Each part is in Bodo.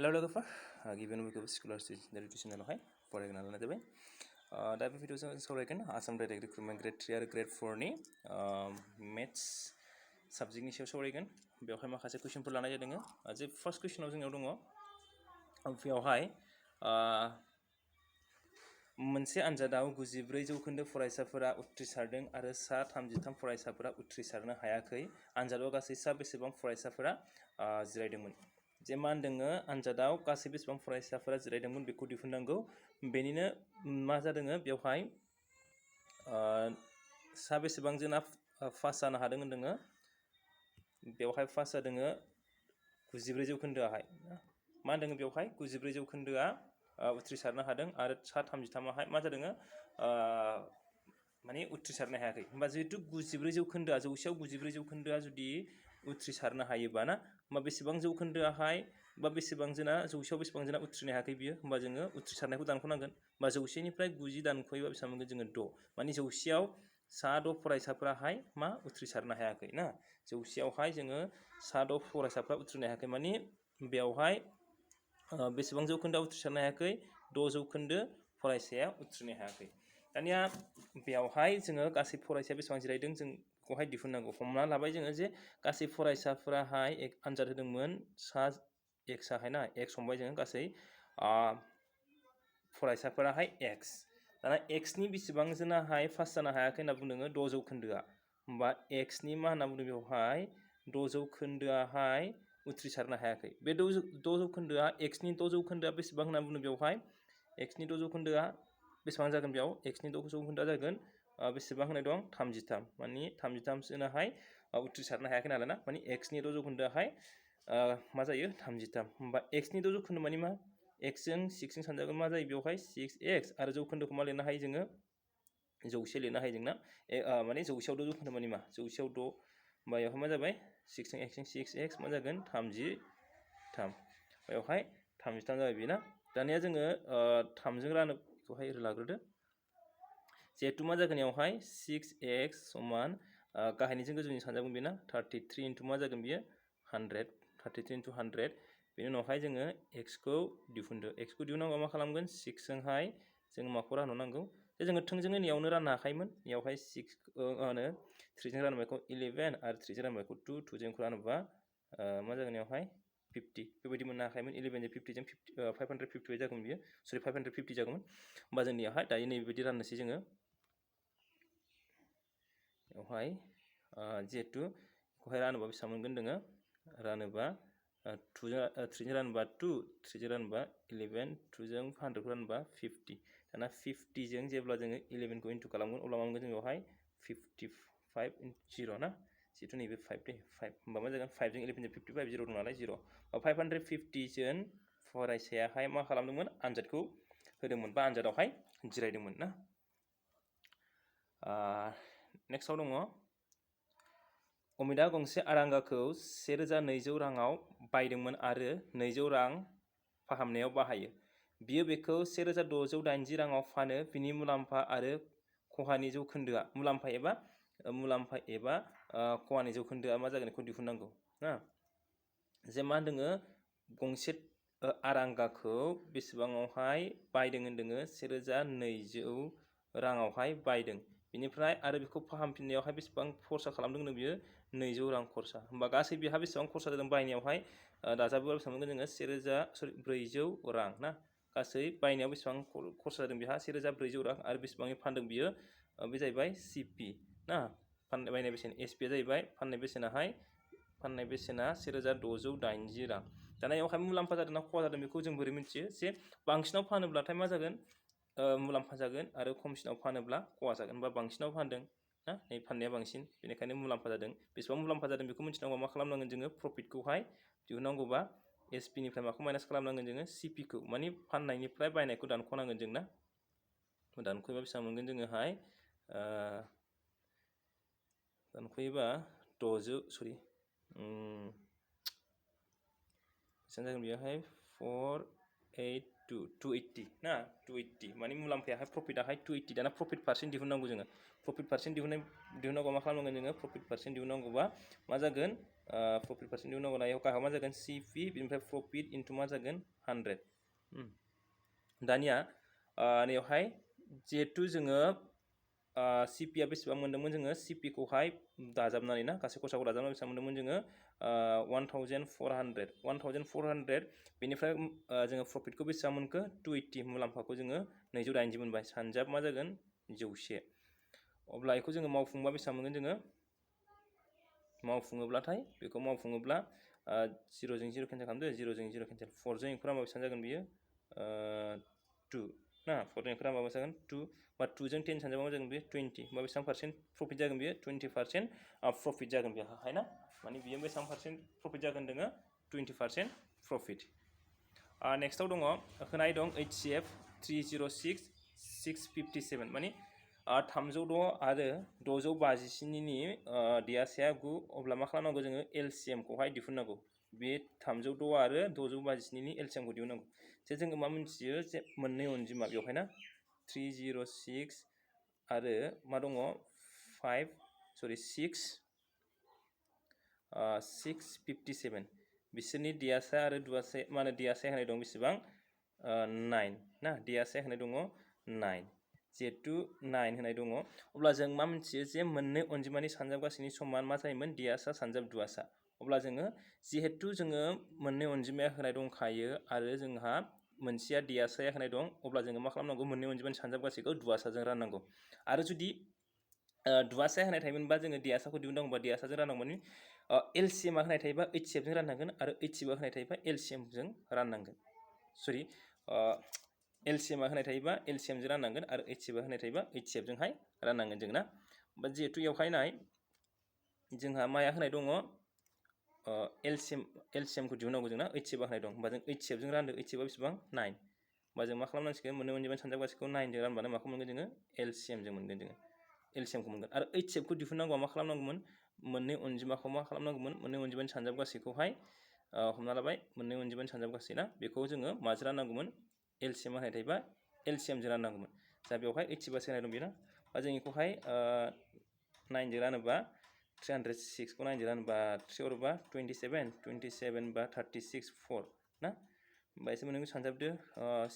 Hello लोगोफोर गिबियावनो बयखौबो स्कलारशिप डाइरेक्ट चेनेलावहाय फरायग्रोना लानाय जाबाय दा बे भिडिअ'आव जों सावरायगोन आसाम डाइरेक्ट रिक्रुटमेन्ट ग्रेड 3 आरो ग्रेड 4 नि मेथ्स साबजेक्टनि सायाव सावरायगोन बेवहाय माखासे कुइसनफोर लानाय जादों जे फार्स्ट कुइसनाव जोंनाव दङ बेवहाय मोनसे आनजादाव 94% फरायसाफोरा उथ्रिसारदों आरो सा 33 फरायसाफोरा उथ्रिसारनो हायाखै आनजादाव गासै सा बेसेबां फरायसाफोरा जिरायदोंमोन जे मा होनदों आनजादाव गासै बेसेबां फरायसाफोरा जिरायदोंमोन बेखौ दिहुननांगौ बेनिनो मा जादों बेवहाय सा बेसेबां जोंना पास जानो हादों होनदों बेवहाय पास जादों 94%हाय मा होनदों बेवहाय 94%आ उथ्रिसारनो हादों आरो सा 33हाय मा जादों माने उथ्रिसारनो हायाखै होमबा जेहेतु 94%आ जौसेयाव 94%आ जुदि उथ्रिसारनो हायोबा ना होमबा बेसेबां जौखोन्दोआहाय बा बेसेबां जोंना जौसेयाव बेसेबां जोंना उथ्रिनो हायाखै बियो होमबा जोङो उथ्रिसारनायखौ दानख'नांगोन होमबा जौसेनिफ्राय 90 दानख'योबा बेसेबां मोनगोन जोङो 6 माने जौसेयाव सा 6 फरायसाफोराहाय मा उथ्रिसारनो हायाखै ना जौसेयावहाय जोङो सा 6 फरायसाफोरा उथ्रिनो हायाखै माने बेवहाय बेसेबां जौखोन्दोआ उथ्रिसारनो हायाखै 6 जौखोन्दो फरायसाया उथ्रिनो हायाखै दानिया बेवहाय जोङो गासै फरायसाया बेसेबां जिरायदों जों बेखौहाय दिहुननांगौ हमना लाबाय जोङो जे गासै फरायसाफोराहाय आनजाद होदोंमोन सा एक्सआहाय ना एक्स हमबाय जोङो गासै फरायसाफोराहाय एक्स दाना एक्सनि बेसेबां जोंनाहाय पास जानो हायाखै होनना बुंदों 6 जौखोन्दोआ होमबा एक्सनि मा होनना बुंदों बेवहाय 6 जौखोन्दोआहाय उथ्रिसारनो हायाखै बे 6 जौखोन्दोआ एक्सनि 6 जौखोन्दोआ बेसेबां होनना बुंदों बेवहाय एक्सनि 6 जौखोन्दोआ बेसेबां जागोन बेयाव एक्सनि 6 जौखोन्दोआ जागोन बेसेबां होनाय दं 33 माने 33 जोंनाहाय उथ्रिसारनो हायाखै नालाय ना माने एक्सनि 6 जौखोन्दोआहाय मा जायो 33 होमबा एक्सनि 6 जौखोन्दो माने मा एक्सजों 6जों सानजागोन मा जायो बेवहाय 6x आरो जौखोन्दोखौ मा लिरनो हायो जोङो जौसे लिरनो हायो जोंना माने जौसेयाव 6 जौखोन्दो माने मा जौसेयाव 6 होमबा बेवहाय मा जाबाय 6जों एक्सजों 6x मा जागोन 33 बेवहाय 33 जाबाय बेना दानिया जोङो 3जों रानो बेखौहाय लाग्रोदो जिहेतु मा जागोन बेवहाय 6x समान गाहायनिजों गोजौनि सानजागोन बेना 33 इनटु मा जागोन बियो 100 33 इनटु 100 बेनि उनावहाय जोङो एक्सखौ दिहुनदो एक्सखौ दिहुननांगौ मा खालामगोन 6जोंहाय जों माखौ राननो नांगौ जोङो थोंजोङै नेयावनो राननो हाखायोमोन नेयावहाय 6 होनो 3जों रानबायखौ 11 आरो 3जों रानबायखौ 2 2जों रानोबा मा जागोन बेवहाय 50 बेबायदि मोननो हाखायोमोन 11 जों 50 जों 550 जागोन बियो सरि 550 जागौमोन होमबा जोंनियावहाय दायो नैबेबायदि राननोसै जोङो बेवहाय जिहेतु बेखौहाय रानोबा बेसेबां मोनगोन जोङो रानोबा 3जों रानोबा 2 3जों रानोबा 11 2जों 100 रानोबा 50 दाना 50जों जेब्ला जोङो 11खौ इनटु खालामगोन अब्ला मा मोनगोन जों बेवहाय 55 0 ना जिहेतु नैबे 5 दे 5 होमबा मा जागोन 5जों 11जों 55 0 दं नालाय 0 550 जोन फरायसायाहाय मा खालामदोंमोन आनजादखौ होदोंमोन बा आनजादावहाय जिरायदोंमोन ना नेक्स्टआव दङ अमितआ गंसे आरांगाखौ 1200 राङाव बायदोंमोन आरो 200 रां फाहामनायाव बाहायो बियो बेखौ 1680 राङाव फानो बिनि मुलाम्फा आरो खहानि जौखोन्दोआ मुलाम्फा एबा खहानि जौखोन्दोआ मा जागोन बेखौ दिहुननांगौ ना जे मा होनदों गंसे आरांगाखौ बेसेबाङावहाय बायदों होनदों 1200 राङावहाय बायदों बिनिफ्राय आरो बेखौ फाहामफिननायावहाय बेसेबां खरसा खालामदों होनदों बियो 200 रां खरसा होमबा गासै बेहा बेसेबां खरसा जादों बायनायावहाय दाजाबोबा बेसेबां मोनगोन जोङो 400 रां ना गासै बायनायाव बेसेबां खरसा जादों बेहा 1400 रां आरो बेसेबाङै फानदों बियो बे जाहैबाय सिपि ना बायनाय बेसेन एसपि जाहैबाय फाननाय बेसेना 1680 रां दाना बेवहाय मुलाम्फा जादों ना खहा जादों बेखौ जों बोरै मिथियो जे बांसिनाव फानोब्लाथाय मा जागोन मुलाम्फा जागोन आरो खमसिनाव फानोब्ला खहा जागोन बा बांसिनाव फानदों ना नै फाननाया बांसिन बेनिखायनो मुलाम्फा जादों बेसेबां मुलाम्फा जादों बेखौ मिथिनांगौबा मा खालामनांगोन जोङो प्रफिटखौहाय दिहुननांगौबा एसपिनिफ्राय माखौ माइनास खालामनांगोन जोङो सिपिखौ माने फाननायनिफ्राय बायनायखौ दानख'नांगोन जों ना दानख'योबा बेसेबां मोनगोन जोङोहाय दानख'योबा 600 बेसेबां जागोन बेयावहाय 280 ना 280 माने मुलाम्फायाहाय प्रफिटाहाय 280 दाना प्रफिट पार्सेन्ट दिहुननांगौ जोङो प्रफिट पार्सेन्ट दिहुननांगौबा मा खालामनांगोन जोङो प्रफिट पार्सेन्ट दिहुननांगौबा मा जागोन प्रफिट पार्सेन्ट दिहुननांगौ ना बेयाव गाहायाव मा जागोन CP बिनिफ्राय प्रफिट इन्टु मा जागोन 100 दानिया नैयावहाय जिहेतु जोङो CP आ बेसेबां मोन्दोंमोन जोङो CP खौहाय दाजाबनानै ना गासै खरसाखौ दाजाबनानै बेसेबां मोन्दोंमोन जोङो 1400 बेनिफ्राय जोङो प्रफिटखौ बेसेबां मोनखो 280 मुलाम्फाखौ जोङो 280 मोनबाय सानजाब मा जागोन 100 अब्ला बेखौ जोङो मावफुंबा बेसेबां मोनगोन जोङो मावफुङोब्लाथाय बेखौ मावफुङोब्ला 0 जों 0 केन्सेल खालामदो 0 जों 0 केन्सेल 4 जों इखौ रानबा बेसेबां जागोन बियो 2 ना 4 जों इखौ रानबा बेसेबां जागोन 2 बा 2 जों 10 सानजाबा मा जागोन बियो 20 बा बेसेबां पार्सेन्ट प्रफिट जागोन बियो 20% प्रफिट जागोन बेहाय ना माने बियो बेसेबां पार्सेन्ट प्रफिट जागोन दोङो 20% प्रफिट नेक्स्टआव दङ होनाय दं HCF 306 657 माने 306 आरो 657 नि दियासाया 9 अब्ला मा खालामनांगौ जोङो LCM खौहाय दिहुननांगौ बे 306 आरो 657 नि LCM खौ दिहुननांगौ जे जोङो मा मिथियो जे मोननै अनजिमा बेवहाय ना 306 आरो मा दङ 657 बिसोरनि दियासा आरो दुआसा मा होनो दियासा होनाय दं बेसेबां 9 ना दियासा होनाय दङ 9 जिहेतु 9 होनाय दङ अब्ला जों मा मिथियो जे मोननै अनजिमानि सानजाब गासैनि समान मा जायोमोन दियासा सानजाब दुआसा अब्ला जोङो जिहेतु जोङो मोननै अनजिमाया होनाय दंखायो आरो जोंहा मोनसेया दियासाया होनाय दं अब्ला जोङो मा खालामनांगौ मोननै अनजिमानि सानजाब गासैखौ दुआसाजों राननांगौ आरो जुदि दुआसाया होनाय थायोमोनबा जोङो दियासाखौ दिहुननांगौबा दियासाजों राननांगौमोन LCM आ होनाय थायोबा HCF जों राननांगोन आरो HCF आ होनाय थायोबा LCM जों राननांगोन सरि LCM आ होनाय थायोबा LCM जों राननांगोन आरो HCF आ होनाय थायोबा HCF जोंहाय राननांगोन जों ना बा जिहेतु बेवहाय नाय जोंहा माया होनाय दङ LCM खौ दिहुननांगौ जोंना HCF आ होनाय दं होमबा जों HCF जों रानदो HCF आ बेसेबां 9 होमबा जों मा खालामनांसिगोन मोननै अनजिमानि सानजाब गासैखौ 9 जों रानबानो माखौ मोनगोन जोङो LCM जों मोनगोन जोङो LCM खौ मोनगोन आरो HCF खौ दिहुननांगौआ मा खालामनांगौमोन मोननै अनजिमाखौ मा खालामनांगौमोन मोननै अनजिमानि सानजाब गासैखौहाय हमना लाबाय मोननै अनजिमानि सानजाब गासै ना बेखौ जोङो माजों राननांगौमोन LCM होनाय थायोबा LCM जों राननांगौमोन जा बेवहाय HCF आ होनाय दं बेना बा जों बेखौहाय 9 जों रानोबा 306 को 9 जों रानोबा 3 हरोबा 27 बा 36 4 ना होमबा एसे मोननैखौ सानजाबदो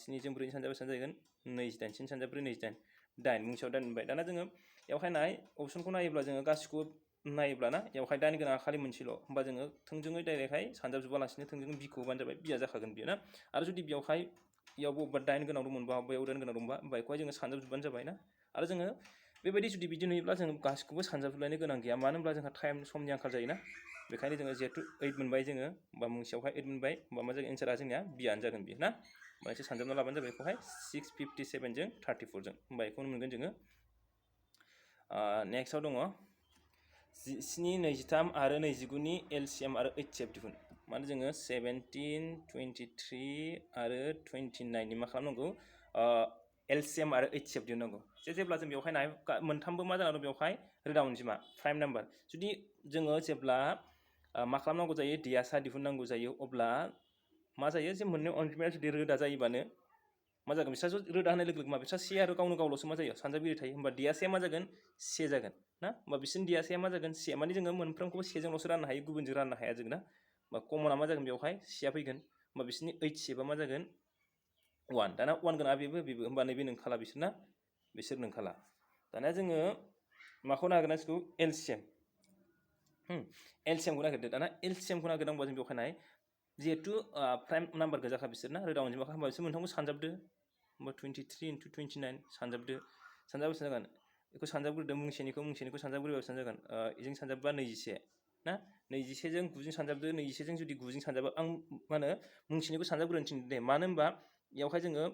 7 जों 4 सानजाबा बेसेबां जागोन 28 7 सानजाब 4 28 दाइन मुंसेयाव दाइन मोनबाय दाना जोङो बेवहाय नाय अपसनखौ नायोब्ला जोङो गासिखौबो नायोब्ला ना बेवहाय दाइन गोनाङा खालि मोनसेल' होमबा जोङो थोंजोङै डाइरेक्टहाय सानजाबजोबालासिनो थोंजोङै बिखौ होबानो जाबाय बिया जाखागोन बियो ना आरो जुदि बेवहाय इयावबो बबेबा दाइन गोनां दंमोनबा बेयाव दाइन गोनां दंबा होमबा बेखौहाय जोङो सानजाबजोबानो जाबाय ना आरो जोङो बेबायदि जुदि बिदि नुयोब्ला जों गासिखौबो सानजाबजोबलायनो गोनां गैया मानो होनब्ला जोंहा टाइम समनि आंखाल जायोना बेखायनो जोङो जिहेतु 8 मोनबाय जोङो होमबा मोनसेयावहाय 8 मोनबाय होमबा मा जागोन एन्सारा जोंनिया बियानो जागोन बियो ना होमबा एसे सानजाबना लाबानो जाबाय बेखौहाय 657 जों 34 जों होमबा बेखौनो मोनगोन जोङो नेक्स्टआव दङ 7 23 आरो 29 नि LCM आरो HCF दिहुन माने जोङो 17 23 आरो 29 नि मा खालामनांगौ LCM आरो HCF दिहुननांगौ जेब्ला जों बेवहाय नाय मोनथामबो मा जानानै दं बेवहाय रोदा अनजिमा प्राइम नाम्बार जुदि जोङो जेब्ला मा खालामनांगौ जायो दियासा दिहुननांगौ जायो अब्ला मा जायो जे मोननै अनजिमाया जुदि रोदा जायोबानो मा जागोन बिसोर रोदा होनाय लोगो लोगो मा बिसोर से आरो गावनो गावल'सो मा जायो सानजाबगिरि थायो होमबा दियासाया मा जागोन से जागोन ना होमबा बिसोरनि दियासाया मा जागोन से माने जोङो मोनफ्रोमखौबो सेजोंल'सो राननो हायो गुबुनजों राननो हाया जों ना होमबा कमना मा जागोन बेवहाय सेया फैगोन होमबा बिसोरनि HCF आ मा जागोन 1 दाना 1 गोनाङा बेबो होमबा नैबे नोंखाला बिसोरना बिसोर नोंखाला दाना जोङो माखौ नागिरनांसिगौ LCM LCM खौ नागिरदो दाना LCM खौ नागिरनांगौबा जों बेवहाय नाय जिहेतु प्राइम नाम्बार गोजाखा बिसोरना रोदा अनजिमाखा होमबा बिसोर मोनथामखौ सानजाबदो होमबा 23 into 29 सानजाबदो सानजाबा बेसेबां जागोन बेखौ सानजाबग्रोदो मुंसेनिखौ सानजाबग्रोबा बेसेबां जागोन इजों सानजाबबा 21 ना 21 जों 9 जों सानजाबदो 21 जों जुदि 9 जों सानजाबा आं मा होनो मुंसेनिखौ सानजाबग्रोनो थिनदों दे मानो होनबा बेवहाय जोङो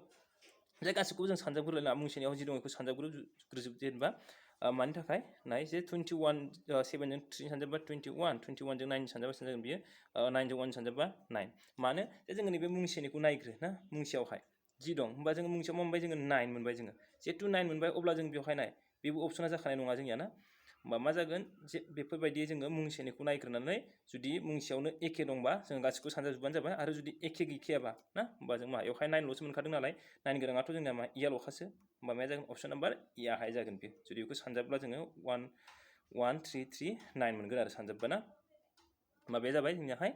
जे गासिखौबो जों सानजाबग्रोलायना मुंसेनियाव जि दं बेखौ सानजाबग्रोजोब जेनेबा मानि थाखाय नाय जे 21 7 जों 3 सानजाबबा 21 जों 9 सानजाबा बेसेबां जागोन बियो 9 जों 1 सानजाबबा 9 मानो जे जोङो नैबे मुंसेनिखौ नायग्रो ना मुंसेयावहाय जि दं होमबा जोङो मुंसेयाव मा मोनबाय जोङो 9 मोनबाय जोङो जिहेतु 9 मोनबाय अब्ला जों बेवहाय नाय बेबो अपसना जाखानाय नङा जोंनिया ना होमबा मा जागोन जे बेफोरबायदि जोङो मुंसेनिखौ नायग्रोनानै जुदि मुंसेयावनो एखे दंबा जों गासिखौ सानजाबजोबबानो जाबाय आरो जुदि एखे गैखायाबा ना होमबा जों मा बेवहाय 9ल'सो मोनखादों नालाय 9 गोनाङाथ' जोंनिया मा इयाल'खासो होमबा मा जागोन अपसन नाम्बार इयाहाय जागोन बेयो जुदि बेखौ सानजाबब्ला जोङो 1 1 3 3 9 मोनगोन आरो सानजाबबा ना माबाया जाबाय जोंनियाहाय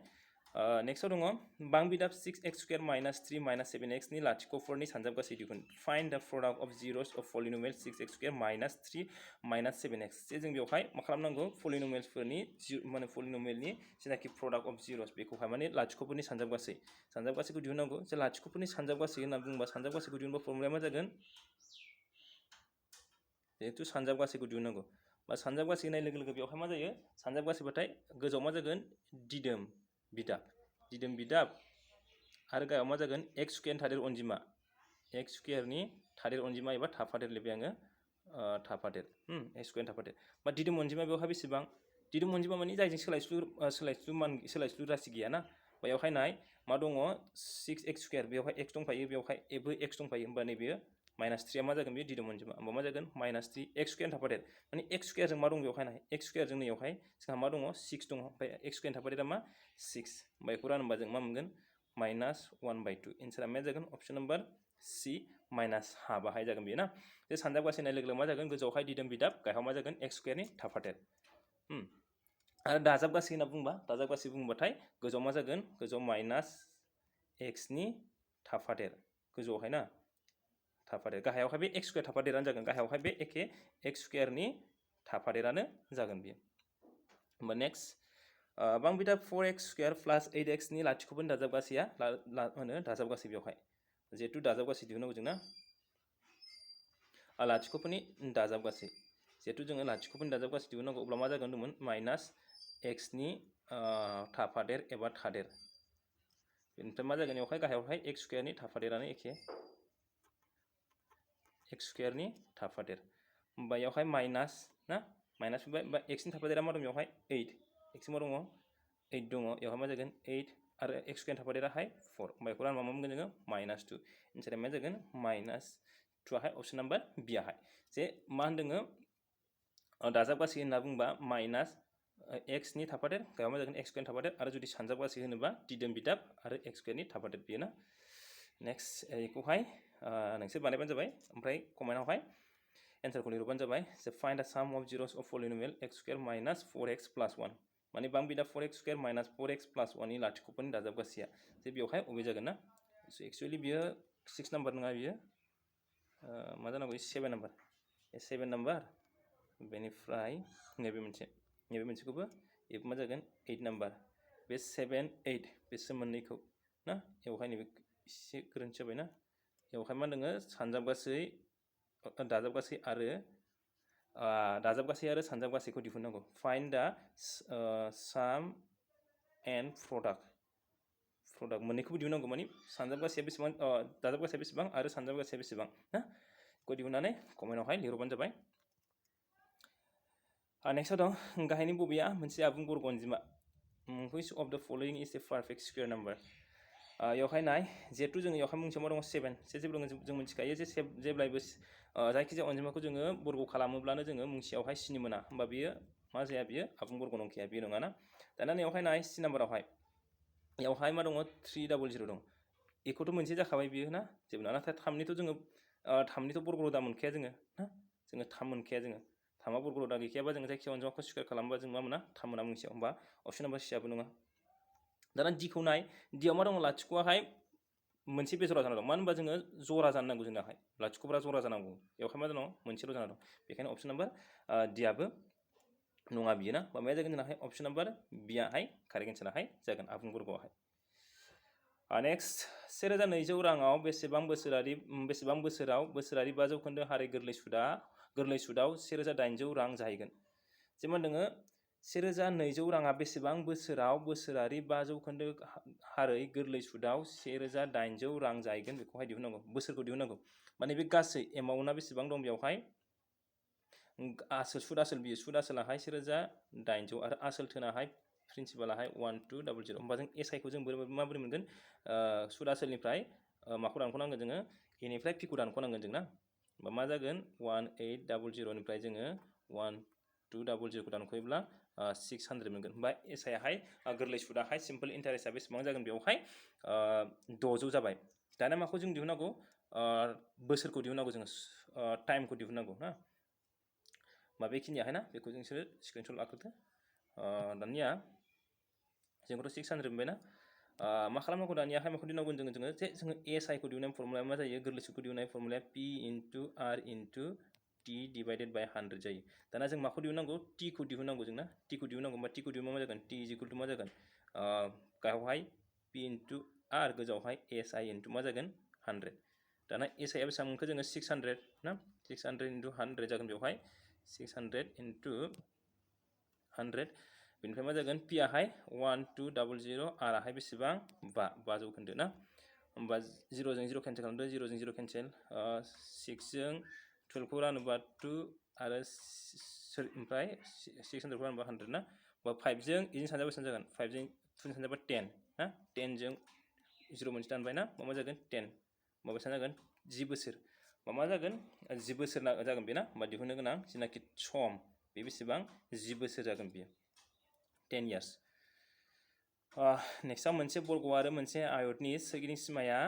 नेक्स्टआव दङ बां बिदाब 6x² - 3 - 7x नि लाथिख'फोरनि सानजाबगासै दिहुन फाइन्ड द product of जिर'स of पलिनोमियल 6x² - 3 - 7x जे जों बेवहाय मा खालामनांगौ पलिनोमियल्सफोरनि माने पलिनोमियलनि जेनाखि प्रडाक्ट अफ जिर'स बेखौहाय माने लाथिख'फोरनि सानजाबगासैखौ दिहुननांगौ जे लाथिख'फोरनि सानजाबगासै होनना बुङोबा सानजाबगासैखौ दिहुनबा फर्मुलाया मा जागोन जेहेतु सानजाबगासैखौ दिहुननांगौ बा सानजाबगासै होननाय लोगो लोगो बेवहाय मा जायो सानजाबगासैबाथाय गोजौआव मा जागोन दिदोम बिदाब आरो गाहायाव मा जागोन x² थादेर अनजिमा x² नि थादेर अनजिमा एबा थाफादेर लिरबाय आङो थाफादेर x² थाफादेर बा दिदोम अनजिमा बेवहाय बेसेबां दिदोम अनजिमा माने जायजों सोलायस्लु राशि गैया ना बेवहाय नाय मा दङ 6x² बेवहाय x दंफायो बेवहाय एबो x दंफायो होमबा नैबे -3 मा जागोन बे दिदोम अनजिमा होमबा मा जागोन -3 x² थाफादेर माने x² जों मा दं बेवहाय नाय x² जों नैयावहाय जोंहा मा दङ 6 दङ ओमफ्राय x² थाफादेरा मा 6 ओमफ्राय बेखौ रानोबा जों मा मोनगोन -1/2 एन्सारा मा जागोन अप्शन नम्बर C -1/2 बाहाय जागोन बेयो ना जे सानजाबगासै होननाय लोगो लोगो मा जागोन गोजौआवहाय दिदोम बिदाब गाहायाव मा जागोन x² नि थाफादेर आरो दाजाबगासै होनना बुंबाथाय गोजौआव मा जागोन गोजौआव -x नि थाफादेर गोजौआवहाय ना थाफादेर गाहायावहाय बे x² थाफादेरानो जागोन गाहायावहाय बे एखे x² नि थाफादेरानो जागोन बेयो होमबा नेक्स्ट बां बिदाब 4x² + 8x नि लाथिख'फोरनि दाजाबगासैया दाजाबगासै बेवहाय जिहेतु दाजाबगासै दिहुननांगौ जोंना लाथिख'फोरनि दाजाबगासै जिहेतु जोङो लाथिख'फोरनि दाजाबगासै दिहुननांगौ अब्ला मा जागोन होनदोंमोन -x नि थाफादेर एबा थादेर बेनिफ्राय मा जागोन बेवहाय गाहायावहाय x² नि थाफादेरानो एखे x² नि थाफादेर होमबा बेवहाय माइनास ना माइनास फैबाय बा x नि थाफादेरा मा दं बेवहाय 8 x मा दङ 8 दङ बेवहाय मा जागोन 8 आरो x² थाफादेराहाय 4 होमबा बेखौ रानबा मा मोनगोन जोङो -2 एन्सारा मा जागोन -2 हाय अपसन नाम्बार बि हाय जे मा होनदोङो दाजाबगासै होनना बुंबा -x नि थाफादेर गाहायाव मा जागोन x² थाफादेर आरो जुदि सानजाबगासै होनोबा दिदोम बिदाब आरो x² नि थाफादेर बेयो ना नेक्स्ट बेखौहाय नोंसोर बानायबानो जाबाय ओमफ्राय कमेन्टआवहाय एन्सारखौ लिरबानो जाबाय जे फाइन्ड द साम अफ जिर'स अफ पलिनोमियल x² - 4x + 1 माने बां बिदाब 4x² - 4x + 1 नि लाथिख'फोरनि दाजाबगासैया जे बेवहाय अबे जागोन ना एक्चुअलि बियो 6 नाम्बार नङा बियो मा जानांगौ 7 नाम्बार 7 नाम्बार बेनिफ्राय नैबे मोनसेखौबो मा जागोन 8 नाम्बार बे 7 8 बेसोर मोननैखौ ना बेवहाय नैबे एसे गोरोन्थि जाबाय ना बेवहाय मा दङो दाजाबगासै आरो सानजाबगासैखौ दिहुननांगौ फाइन्ड दा साम एन्ड प्रडाक्ट मोननैखौबो दिहुननांगौ माने सानजाबगासैया बेसेबां दाजाबगासैया बेसेबां आरो सानजाबगासैया बेसेबां ना बेखौ दिहुननानै कमेन्टआवहाय लिरबानो जाबाय नेक्स्टआव दं गाहायनि बबेया मोनसे आबुं बर्ग अनजिमा which of the following is a perfect square number बेवहाय नाय जिहेतु जोङो बेवहाय मोनसेयाव मा दङ 7 जेब्ला जों मिथिखायो जे जेब्लायबो जायखिजाया अनजिमाखौ जोङो बर्ग खालामोब्लानो जोङो मोनसेयावहाय 7 मोना होमबा बियो मा जाया बियो आबुं बर्ग नंखाया बियो नङा ना दाना नैयावहाय नाय 3 नाम्बारावहाय बेवहाय मा दङ 300 दं बेखौथ' मोनसे जाखाबाय बियो ना जेबो नङा नाथाय 3निथ' जोङो 3निथ' बर्ग रोदा मोनखाया जोङो ना जोङो 3 मोनखाया जोङो 3आ बर्ग रोदा गैखायाबा जों जायखिजाया अनजिमाखौ स्कुवेर खालामोबा जों मा मोना 3 मोना मोनसेयाव होमबा अपसन नाम्बार सियाबो नङा दाना डिखौ नाय डिआव मा दङ लाथिख'आहाय मोनसे बेजरा जाना दं मानो होनबा जोङो जरा जानो नांगौ जोंनाहाय लाथिख'फोरा जरा जानांगौ बेवहाय मा दङ मोनसेल' जाना दं बेखायनो अपसन नाम्बार डिआबो नङा बियो ना माबाया जागोन जोंनाहाय अपसन नाम्बार बिआहाय कारेक्ट एन्साराहाय जागोन आबुं बर्गआवहाय नेक्स्ट 1200 राङाव बेसेबां बोसोराव बोसोरारि 5% हारै गोरलै सुदआव 1800 रां जाहैगोन जे मा होनदोङो 1200 राङा बेसेबां बोसोराव बोसोरारि 5% हारै गोरलै सुदआव 1800 रां जाहैगोन बेखौहाय दिहुननांगौ बोसोरखौ दिहुननांगौ माने बे गासै एमाउन्टआ बेसेबां दं बेवहाय सुद आसोल बियो सुद आसोलाहाय 1800 आरो आसोल थोनाहाय प्रिन्सिपालाहाय 1200 होमबा जों एसआइखौ जों माबोरै मोनगोन सुद आसोलनिफ्राय माखौ दानख'नांगोन जोङो एनिफ्राय पिखौ दानख'नांगोन जों ना होमबा मा जागोन 1800 निफ्राय जोङो 1200 खौ दानख'योब्ला 600 मोनगोन होमबा एसआइआहाय गोरलै सुदाहाय सिम्पल इन्टारेस्टआ बेसेबां जागोन बेवहाय 600 जाबाय दाना माखौ जों दिहुननांगौ बोसोरखौ दिहुननांगौ जोङो टाइमखौ दिहुननांगौ ना होमबा बेखिनियाहाय ना बेखौ जों स्क्रिनशट लाखोदो दानिया जोंखौथ' 600 मोनबाय ना मा खालामनांगौ दानियाहाय माखौ दिहुननांगोन जोङो जोङो SI खौ दिहुननाय फर्मुलाया मा जायो गोरलैसिनखौ दिहुननाय फर्मुलाया P into R into T divided by 100 जायो दाना जों माखौ दिहुननांगौ T खौ दिहुननांगौ जोंना T खौ दिहुननांगौ मा T खौ दिहुनबा मा जागोन T is equal to मा जागोन गाहायावहाय P into R गोजौआवहाय SI into मा जागोन 100 दाना SI आ बेसेबां मोनखो जोङो 600 ना 600 into 100 जागोन बेवहाय 600 into 100 बेनिफ्राय मा जागोन P आहाय 1200 R आहाय बेसेबां 5 जौखोन्दो ना होमबा 0 जों 0 केन्सेल खालामदो 0 जों 0 केन्सेल 6 जों 12 खौ रानोबा 2 आरो ओमफ्राय 600 खौ रानोबा 100 ना बा 5 जों इजों सानजाबा बेसेबां जागोन 5 जों 2 जों सानजाबा 10 ना 10 जों 0 मोनसे दानबाय ना मा जागोन 10 मा बेसेबां जागोन 10 बोसोर मा जागोन 10 बोसोर जागोन बे ना होमबा दिहुननो गोनां जेनाखि सम बे बेसेबां 10 बोसोर जागोन बेयो 10 years नेक्स्टआव मोनसे बर्ग आरो मोनसे आयतनि सोरगिदिं सिमाया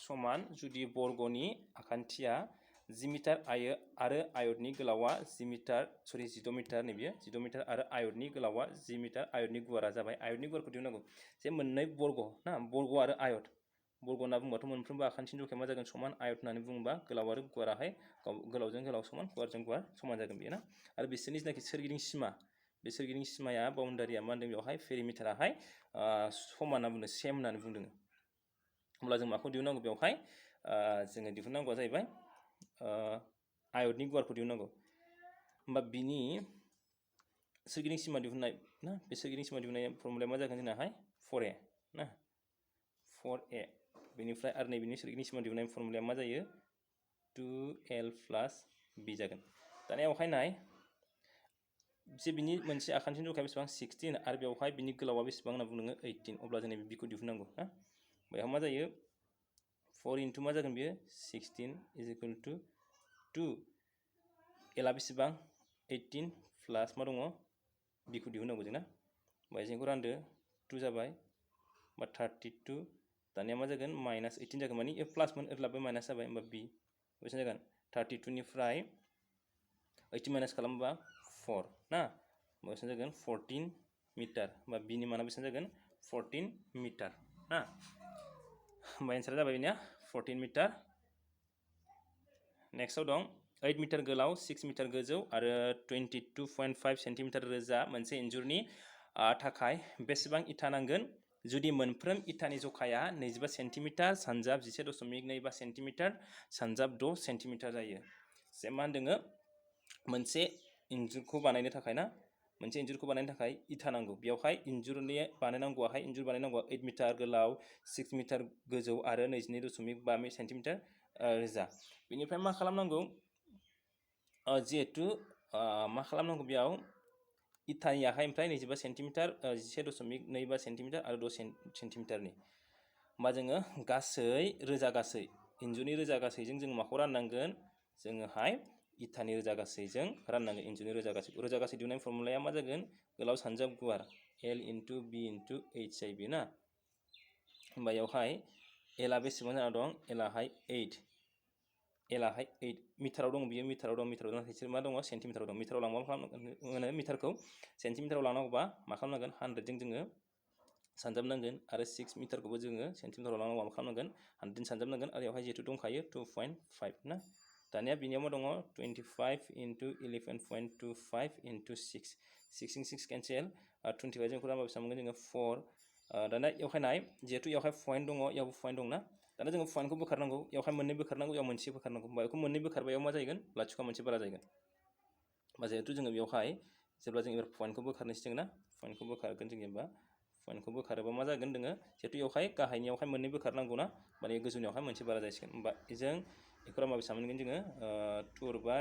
समान जुदि बर्गनि आखान्थिया 10 मिटार आरो आयतनि गोलावा 16 मिटार नैबे 16 मिटार आरो आयतनि गोलावा 10 मिटार आयतनि गुवारा जाबाय आयतनि गुवारखौ दिहुननांगौ जे मोननै बर्ग ना बर्ग आरो आयत बर्ग होनना बुंबाथ' मोनफ्रोमबो आखान्थिनि जखाया मा जागोन समान आयत होननानै बुङोबा गोलाव आरो गुवाराहाय गोलावजों गोलाव समान गुवारजों गुवार समान जागोन बेयो ना आरो बिसोरनि जेनाखि सोरगिदिं सिमा बे सोरगिदिं सिमाया बाउन्डारिया मा होनदों बेवहाय पेरिमिटाराहाय समान होनना बुंदों सेम होननानै बुंदों होमब्ला जों माखौ दिहुननांगौ बेवहाय जोङो दिहुननांगौआ जाहैबाय आयतनि गुवारखौ दिहुननांगौ होमबा बिनि सोरगिदिं सिमा दिहुननाय ना बे सोरगिदिं सिमा दिहुननाय फर्मुलाया मा जागोन जोंनाहाय 4a ना 4a बेनिफ्राय आरो नैबेनि सोरगिदिं सिमा दिहुननाय फर्मुलाया मा जायो 2l plus b जागोन दानियावहाय नाय जे बिनि मोनसे आखान्थिनि जखाया बेसेबां 16 आरो बेवहाय बिनि गोलावा बेसेबां होनना बुङो 18 अब्ला जों बिखौ दिहुननांगौ ना बेयाव मा जायो 4 into मा जागोन बेयो 16 is equal to 2 एला बेसेबां 18 प्लास मा दङ बिखौ दिहुननांगौ जोंना ओमफ्राय जोंखौ रानदो 2 जाबाय बा 32 दानिया मा जागोन माइनास 18 जागोन माने प्लास मोन ओरैलाबो माइनास जाबाय होमबा बि बेसेबां जागोन 32 निफ्राय 18 माइनास खालामोबा 4 ना बेसेबां जागोन 14 मिटार होमबा बिनि माना बेसेबां जागोन 14 मिटार ना होमबा एन्सारा जाबाय बेनिया 14 मिटार नेक्स्टआव दं 8 मिटार गोलाव 6 मिटार गोजौ आरो 22.5 सेन्टिमिटार रोजा मोनसे इन्जुरनि थाखाय बेसेबां इथा नांगोन जुदि मोनफ्रोम इटानि जखाया 25 सेन्टिमिटार सानजाब 11.25 सेन्टिमिटार सानजाब 6 सेन्टिमिटार जायो जे मा होनदोङो मोनसे इन्जुरखौ बानायनो थाखाय ना मोनसे इन्जुरखौ बानायनो थाखाय इथा नांगौ बेवहाय इन्जुरनि बानायनांगौआहाय इन्जुर बानायनांगौआ 8 मिटार गोलाव 6 मिटार गोजौ आरो 22.5 सेन्टिमिटार रोजा बेनिफ्राय मा खालामनांगौ जिहेतु मा खालामनांगौ बेयाव इटानियाहाय ओमफ्राय 25 सेन्टिमिटार 11.25 सेन्टिमिटार आरो 6 सेन्टिमिटारनि होमबा जोङो गासै रोजा गासै इन्जुरनि रोजा गासैजों जों माखौ राननांगोन जोङोहाय इटानि रोजा गासैजों राननांगोन इन्जुरनि रोजा गासै दिहुननाय फर्मुलाया मा जागोन गोलाव सानजाब गुवार L into B into H जायो बे ना होमबा बेयावहाय एला बेसेबां जाना दं एलाहाय 8 मिटाराव दं बियो मिटाराव दं नाथाय मा दङ सेन्टिमिटाराव दं मिटाराव लांबा मा खालामनांगोन मिटारखौ सेन्टिमिटाराव लांनांगौबा मा खालामनांगोन 100 जों जोङो सानजाबनांगोन आरो 6 मिटारखौबो जोङो सेन्टिमिटाराव लांनांगौबा मा खालामनांगोन 100 जों सानजाबनांगोन आरो बेवहाय जिहेतु दंखायो 2.5 ना दानिया बिनियाव मा दङ 25 into 11.25 into 6 6 केन्सेल 25 जों रानबा बेसेबां मोनगोन जोङो 4 दाना बेवहाय नाय जिहेतु बेवहाय पइन्ट दङ बेयावबो पइन्ट दं ना दाना जोङो पइन्टखौ बोखारनांगौ बेवहाय मोननै बोखारनांगौ बेयाव मोनसे बोखारनांगौ होमबा बेखौ मोननै बोखारबायाव मा जागोन लाथिख' मोनसे बारा जागोन होमबा जिहेतु जोङो बेवहाय जेब्ला जों एबार पइन्टखौ बोखारनोसै जों ना पइन्टखौ बोखारगोन जों जेनेबा पइन्टखौ बोखारोबा मा जागोन जोङो जिहेतु बेवहाय गाहायनियावहाय मोननै बोखारनांगौ ना माने गोजौनियावहाय मोनसे बारा जासिगोन होमबा जों बेखौ रानबा बेसेबां मोनगोन जोङो 2 रुबा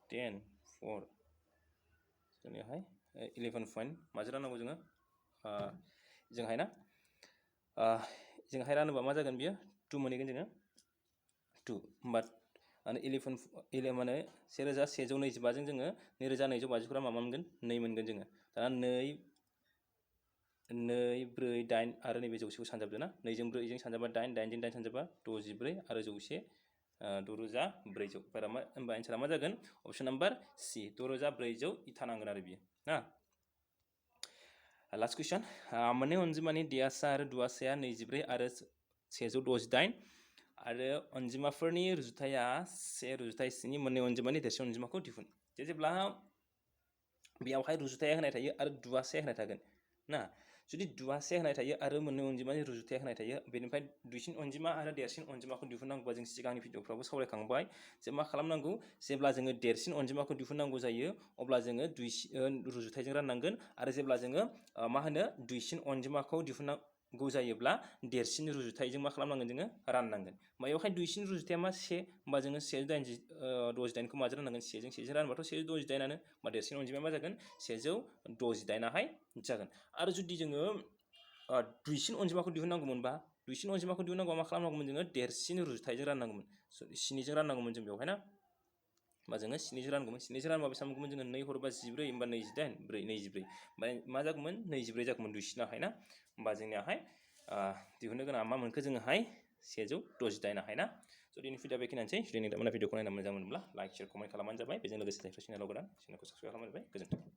10 4 जोंनियावहाय 11 पइन्ट माजों राननांगौ जोङो जोंहाय ना जोंहाय रानोबा मा जागोन बियो 2 मोनहैगोन जोङो 2 होमबा 11 माने 1125 जों जोङो 2250 खौ रानबा मा मोनगोन 2 मोनगोन जोङो दाना 2 4 8 आरो नैबे जौसेखौ सानजाबदो ना 2 जों 4 जों सानजाबा 8 8 जों 8 सानजाबा 64 आरो 100 6400 बारा मा होमबा एन्सारा मा जागोन अप्शन नाम्बार C 6400 इथा नांगोन आरो बियो ना लास्ट क्वेश्चन मोननै अनजिमानि दियासा आरो दुवासाया 24 आरो 168 आरो अनजिमाफोरनि रुजुथाया 1/3 मोननै अनजिमानि देरसिन अनजिमाखौ दिहुन। जेब्ला बेयावहाय रुजुथाया होनाय थायो आरो दुवासाया होनाय थागोन ना, जुदि दुवासाया होनाय थायो आरो मोननै अनजिमानि रुजुथाया होनाय थायो, बेनिफ्राय दुइसिन अनजिमा आरो देरसिन अनजिमाखौ दिहुननांगौबा जों सिगांनि भिडिअफ्रावबो सावरायखांबाय जे मा खालामनांगौ, जेब्ला जोङो देरसिन अनजिमाखौ दिहुननांगौ जायो अब्ला जोङो रुजुथायजों राननांगोन, आरो जेब्ला जोङो मा होनो दुइसिन अनजिमाखौ दिहुननांगौ जायोब्ला देरसिन रुजुथायजों मा खालामनांगोन, जोङो राननांगोन। बेयावहाय दुइसिन रुजुथाया मा 1, होमबा जोङो 168खौ माजों राननांगोन, 1जों रानबाथ' 168आनो, होमबा देरसिन अनजिमाया मा जागोन, 168हाय जागोन। आरो जुदि जोङो दुइसिन अनजिमाखौ दिहुननांगौमोनबा, दुइसिन अनजिमाखौ दिहुननांगौबा मा खालामनांगौमोन, जोङो देरसिन रुजुथायजों राननांगौमोन, 7जों राननांगौमोन जों बेवहाय ना, होमबा जोङो 7जों रानगौमोन। 7जों रानबा बेसेबां मोनगौमोन, जोङो 2 हरबा 14, होमबा 28, 24, ओमफ्राय मा जागौमोन, 24 जागौमोन दुइसिनाहाय ना, होमबा जोंनियाहाय दिहुननो गोनाङा मा मोनखो जोङोहाय 168हाय ना। स' दिनै भिडिअ बेखिनियानोसै। जुदि नोंथांमोना भिडिअखौ नायना मोजां मोनब्ला लाइक, शेयार, कमेन्ट खालामबानो जाबाय। बेजों लोगोसे जायफोर चेनेलाव गोदान चेनेलखौ साबस्क्राइब खालामबानो जाबाय। गोजोन्थों।